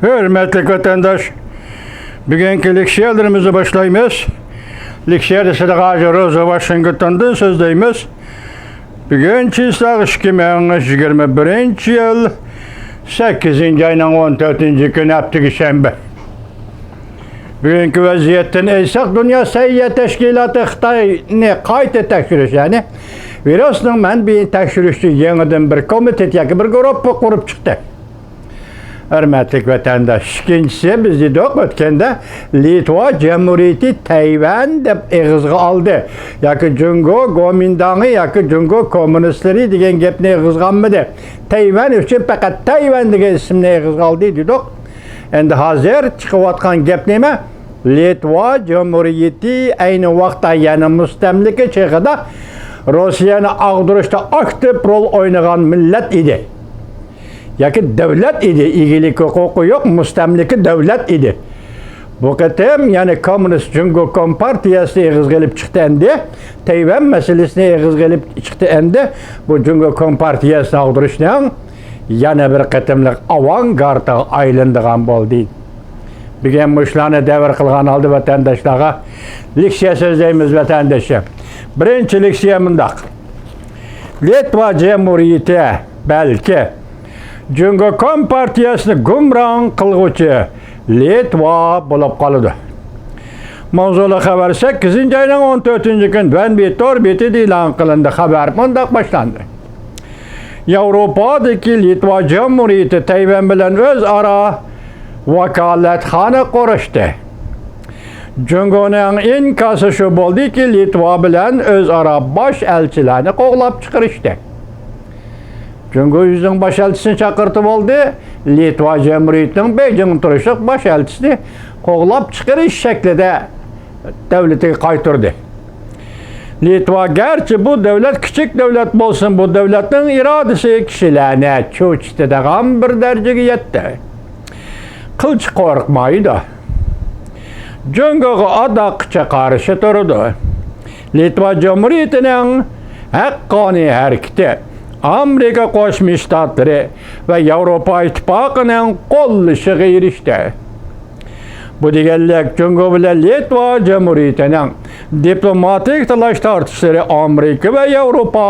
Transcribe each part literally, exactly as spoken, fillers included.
ھۆرمەتلىك ۋەتەنداش، بۈگۈنكى لېكسىيەلىرىمىزنى باشلايمىز. لېكسىيە دېسەك، ھازىر روزا ۋاشىنگتوندىن سۆزلەيمىز. بۈگۈن چىسلاق ئىككى مىڭ يىگىرمە بىرىنچى يىل، سەككىزىنچى ئاينىڭ ئون تۆتىنچى كۈنى، ھەپتىگە شەنبە. بۈگۈنكى ۋەزىيەتتىن ئېيتساق، دۇنيا سەھىيە تەشكىلاتى خىتاينى قايتا تەكشۈرۈش، يەنى ۋىرۇسنىڭ مەنبىيىنى تەكشۈرۈشتە يېڭىدىن بىر كومىتېت ياكى بىر گۇرۇپپا قۇرۇپ چىقتى. ھۆرمەتلىك ۋەتەنداش، ئىككىنچىسى، بىز دېدۇق ئۆتكەندە، لىتۋا جۇمھۇرىيىتى تەيۋەن دەپ ئېغىزغا ئالدى ياكى جۇڭگو گومىنداڭى ياكى جۇڭگو كوممۇنىستلىرى دېگەن گەپنى ئېغىزغا ئالمىدى. تەيۋەن ئۈچۈن پەقەت تەيۋەن دېگەن ئىسىمنى ئېغىزغا ئالدى دېدۇق. ئەمدى ھازىر چىقىۋاتقان گەپ نېمە؟ لىتۋا جۇمھۇرىيىتى ئەينى ۋاقىتتا يەنە مۇستەملىكە چېغىدا روسىيەنى ئاغدۇرۇشتا ئاكتىپ رول ئوينىغان مىللەت ئىدى. ياكى دۆلەت ئىدى، ئىگىلىك ھوقۇقى يوق، مۇستەملىكە دۆلەت ئىدى. بۇ قېتىم يەنە كوممۇنىست جۇڭگو كومپارتىيەسىنى ئېغىزغا ئېلىپ چىقتى ئەمدى. تەيۋەن مەسىلىسىنى ئېغىزغا ئېلىپ چىقتى ئەمدى. بۇ جۇڭگو كومپارتىيەسىنى ئاغدۇرۇشنىڭ يەنە بىر قېتىملىق ئاۋانگارتىغا ئايلىنىدىغان بولدى. بۈگۈن مۇشۇلارنى دەۋر قىلغان ھالدا ۋەتەنداشلارغا لېكسىيە سۆزلەيمىز، ۋەتەندىشىم. بىرىنچى لېكسىيە مۇنداق. لىتۋا جۇمھۇرىيىتى بەلكى جۇڭگو كومپارتىيەسىنى گۇمراھ قىلغۇچى لىتۋا بولۇپ قالىدۇ. ماۋزۇلۇق خەۋەر سەككىزىنچى ئاينىڭ ئون تۆتىنچى كۈنى دۇەنبى تور بېتىدە ئېلان قىلىندى. خەۋەر مۇنداق باشلاندى. ياۋروپادىكى لىتۋا جۇمھۇرىيىتى تەيۋەن بىلەن ئۆزئارا ۋاكالەتخانا قۇرۇشتى. جۇڭگونىڭ ئىنكاسى شۇ بولدىكى، لىتۋا بىلەن ئۆزئارا باش ئەلچىلەرنى قوغلاپ چىقىرىشتى. جۇڭگو ئۆزىنىڭ باش ئەلچىسىنى چاقىرتىۋالدى. لىتۋا جۇمھۇرىيىتىنىڭ بېيجىڭدا تۇرۇشلۇق باش ئەلچىسىنى قوغلاپ چىقىرىش شەكلىدە دۆلىتىگە قايتۇردى. لىتۋا گەرچە بۇ دۆلەت كىچىك دۆلەت بولسىمۇ، بۇ دۆلەتنىڭ ئىرادىسى كىشىلەرنى چۆچۈتىدىغان بىر دەرىجىگە يەتتى. قىلچە قورقمايدۇ. جۇڭگوغا ئاداققىچە قارشى تۇرىدۇ. لىتۋا جۇمھۇرىيىتىنىڭ ھەققانىي ھەرىكىتى ئامېرىكا قوشما شتاتلىرى ۋە ياۋروپا ئىتتىپاقىنىڭ قوللىشىغا ئېرىشتى. بۇ دېگەنلىك، جۇڭگو بىلەن لىتۋا جۇمھۇرىيىتىنىڭ دىپلوماتىك تالاش-تارتىشلىرى ئامېرىكا ۋە ياۋروپا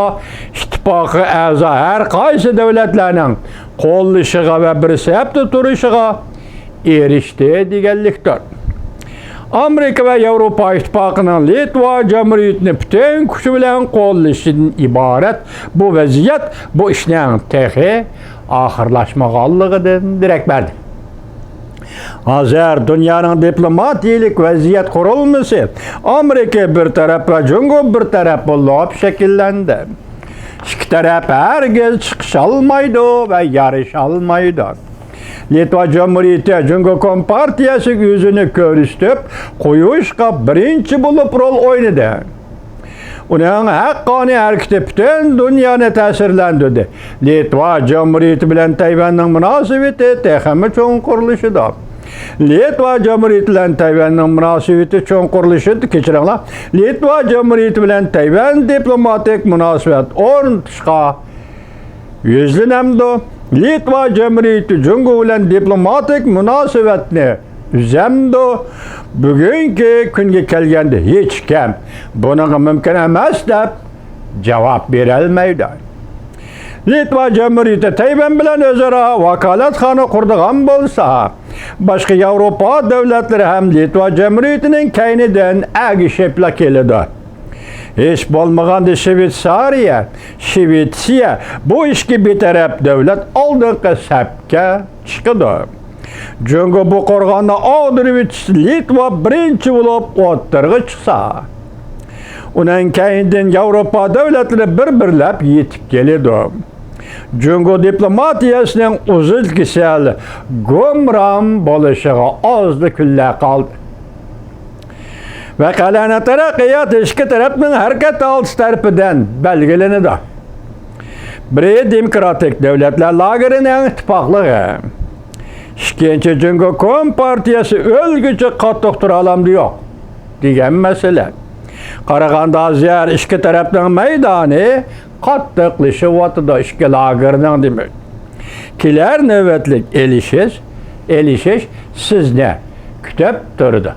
ئىتتىپاقىغا ئەزا ھەر قايسى دۆلەتلەرنىڭ قوللىشىغا ۋە بىر سەپتە تۇرۇشىغا ئېرىشتى دېگەنلىكتۇر. ئامېرىكا ۋە ياۋروپا ئىتتىپاقىنىڭ لىتۋا جۇمھۇرىيىتىنى پۈتۈن كۈچى بىلەن قوللىشىدىن ئىبارەت بۇ ۋەزىيەت بۇ ئىشنىڭ تېخى ئاخىرلاشمىغانلىقىدىن دېرەك بەردى. ھازىر دۇنيانىڭ دىپلوماتىيەلىك ۋەزىيەت قۇرۇلمىسى ئامېرىكا بىر تەرەپ ۋە جۇڭگو بىر تەرەپ بولۇپ شەكىللەندى. ئىككى تەرەپ ھەرگىز چىقىشالمايدۇ ۋە يارىشالمايدۇ. لىتۋا جۇمھۇرىيىتى جۇڭگو كومپارتىيەسىگە يۈزىنى كۆرسىتىپ قويۇشقا بىرىنچى بولۇپ رول ئوينىدى. ئۇنىڭ ھەققانىي ھەرىكىتى پۈتۈن دۇنيانى تەسىرلەندۈردى. لىتۋا جۇمھۇرىيىتى بىلەن تەيۋەننىڭ مۇناسىۋىتى تېخىمۇ چوڭقۇرلىشىدۇ. لىتۋا جۇمھۇرىيىتى بىلەن تەيۋەننىڭ مۇناسىۋىتى چوڭقۇرلىشىدۇ، كەچۈرۈڭلار. لىتۋا جۇمھۇرىيىتى بىلەن تەيۋەن دىپلوماتىك مۇناسىۋەت ئورنىتىشقا يۈزلىنەمدۇ؟ لىتۋا جۇمھۇرىيىتى جۇڭگو بىلەن دىپلوماتىك مۇناسىۋەتنى ئۈزەمدۇ؟ بۈگۈنكى كۈنگە كەلگەندە ھېچكىم بۇنىڭغا مۇمكىن ئەمەس دەپ جاۋاب بېرەلمەيدۇ. لىتۋا جۇمھۇرىيىتى تەيۋەن بىلەن ئۆزئارا ۋاكالەتخانا قۇرىدىغان بولسا، باشقا ياۋروپا دۆلەتلىرى ھەم لىتۋا جۇمھۇرىيىتىنىڭ كەينىدىن ئەگىشىپلا كېلىدۇ. ھېچ بولمىغاندا شۋېتسارىيە، شۋېتسىيە بۇ ئىككى بىتەرەپ دۆلەت ئالدىنقى سەپكە چىقىدۇ. جۇڭگو بۇ قورغاننى ئاغدۇرۇۋېتىش لىتۋا بىرىنچى بولۇپ ئوتتۇرىغا چىقسا، ئۇنىڭ كەينىدىن ياۋروپا دۆلەتلىرى بىر-بىرلەپ يېتىپ كېلىدۇ. جۇڭگو دىپلوماتىيەسىنىڭ ئۇزۇل كېسەل، گۇمران بولۇشىغا ئازلا كۈنلەر قالدى. ۋەقەلەرنىڭ تەرەققىياتى ئىككى تەرەپنىڭ ھەرىكەت ھالىتى تەرىپىدىن بەلگىلىنىدۇ. بىرى دېموكراتىك دۆلەتلەر لاگېرىنىڭ ئىتتىپاقلىقى. ئىككىنچى، جۇڭگو كومپارتىيەسى ئۆلگۈچە قاتتىق تۇرالامدۇ يوق دېگەن مەسىلە. قارىغاندا ھازىر ئىككى تەرەپنىڭ مەيدانى قاتتىقلىشىۋاتىدۇ، ئىككى لاگېرنىڭ دېمەك. كېلەر نۆۋەتلىك ئېلىشىش ئېلىشىش سىزنى كۈتۈپ تۇرىدۇ.